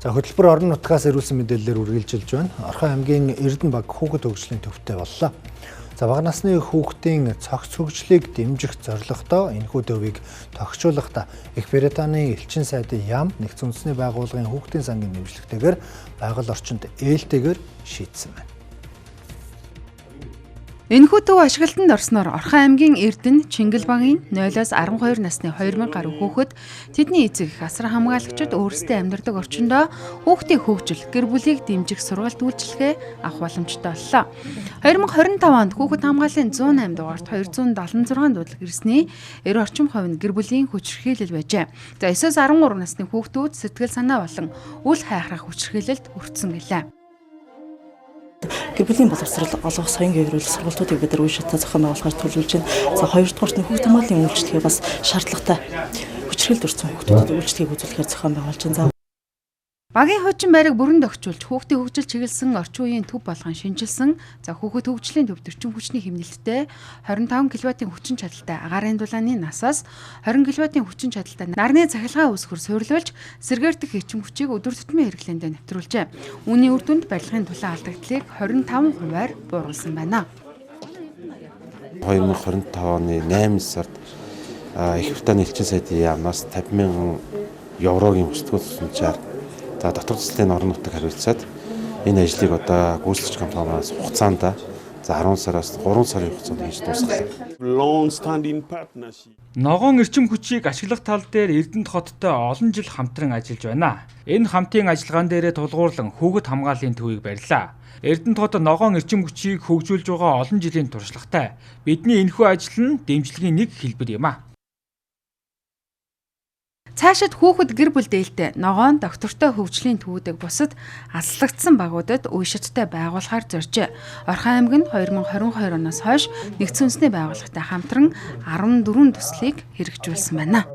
За, хөтөлбөр орон нутгаас ирүүлсэн мэдээллээр үргэлжилж байна. Орхон аймгийн Эрдэнэ баг хүүхэд хөгжлийн төвтэй боллоо. За, бага насны хүүхдийн цогц хөгжлийг дэмжих зорилготой энэхүү төвийг тохижуулахдаа Их Британийн элчин сайдын яам, нэгдсэн үндэсний байгууллагын хүүхдийн сангийн дэмжлэгтэйгээр байгаль орчинд ээлтэйгээр шийдсэн байна. Энэхүү төв ашиглалтанд орсноор Орхон аймгийн Эрдэнэ, Чингэл багийн 0-оос 12 насны 2000 гаруй хүүхэд, тэдний эцэг эх, асар хамгаалагчид өөрсдийн амьдардаг орчиндөө хүүхдийн хөгжил, гэр бүлийг дэмжих сургалт үйлчилгээ авах боломжтой боллоо. 2025 онд хүүхэд хамгааллын 108 дугаарт 276 дуудлага ирсний 90 орчим хувь нь гэр бүлийн хүчирхийлэл байжээ. За, 9-оос 13 насны хүүхдүүд сэтгэл санаа болон үл хайхрах хүчирхийлэлд өртсөн гэлээ. Гэр бүлийн боловсрол олгох соён гэрүүл сургалтуудыг бид нар үе шатаа зохион байгуулахаар төлөвлөж байна. За, хоёрдугаарт нь хүүхд хамгааллын үйлчилгээ бас шаардлагатай. Хүчирхийлэлд өртсөн хүүхдүүдэд үйлчилгээг үзүүлэхээр зохион байгуулж байна. За. Багийн хуучин байрыг бүрэн тохижуулж, хүүхдийн хөгжил чиглэсэн орчин үеийн төв болгон шинэчилсэн. За, хүүхэд хөгжлийн төвд эрчим хүчний хэмнэлттэй 25 кВт-ийн хүчин чадалтай агаарын дулааны насаас 20 кВт-ийн хүчин чадалтай нарны цахилгаан үүсгэр суйрлуулж, сэргээрдэх эрчим хүчийг өдөр тутмын хэрэглээндээ нэвтрүүлжээ. Үүний үр дүнд барилгын дулаан алдагдлыг 25 хувиар бууруулсан байна. 2025 оны 8 сард Их Британий элчин сайдын яамнаас 50 мянган еврогийн хүсдэггүй тусламжаар, за, дотор засгийн орон нутаг хариуцаад энэ ажлыг одоо гүйцэтгэгч компаниас хугацаанд, за, 10 сараас 3 сарын хугацаанд хийж дуусгалаа. Ногоон эрчим хүчийг ашиглах тал дээр Эрдэнэт хоттой олон жил хамтран ажиллаж байна. Энэ хамтын ажиллагаан дээрээ тулгуурлан хүүхэд хамгааллын төвийг барьлаа. Эрдэнэт хот ногоон эрчим хүчийг хөгжүүлж байгаа олон жилийн туршлагатай. Бидний энэхүү ажил нь дэмжлэгийн нэг хэлбэр юм а. Цаашид хүүхэд гэр бүл дээлтэй ногоон доктортой хөгжлийн төвүүдийг бусад алслагдсан багуудад үе шаттай байгуулахаар зоржээ. Орхон аймаг нь 2022 оноос хойш нэгдсэн үндэсний байгууллагатай хамтран 14 төслийг хэрэгжүүлсэн байна.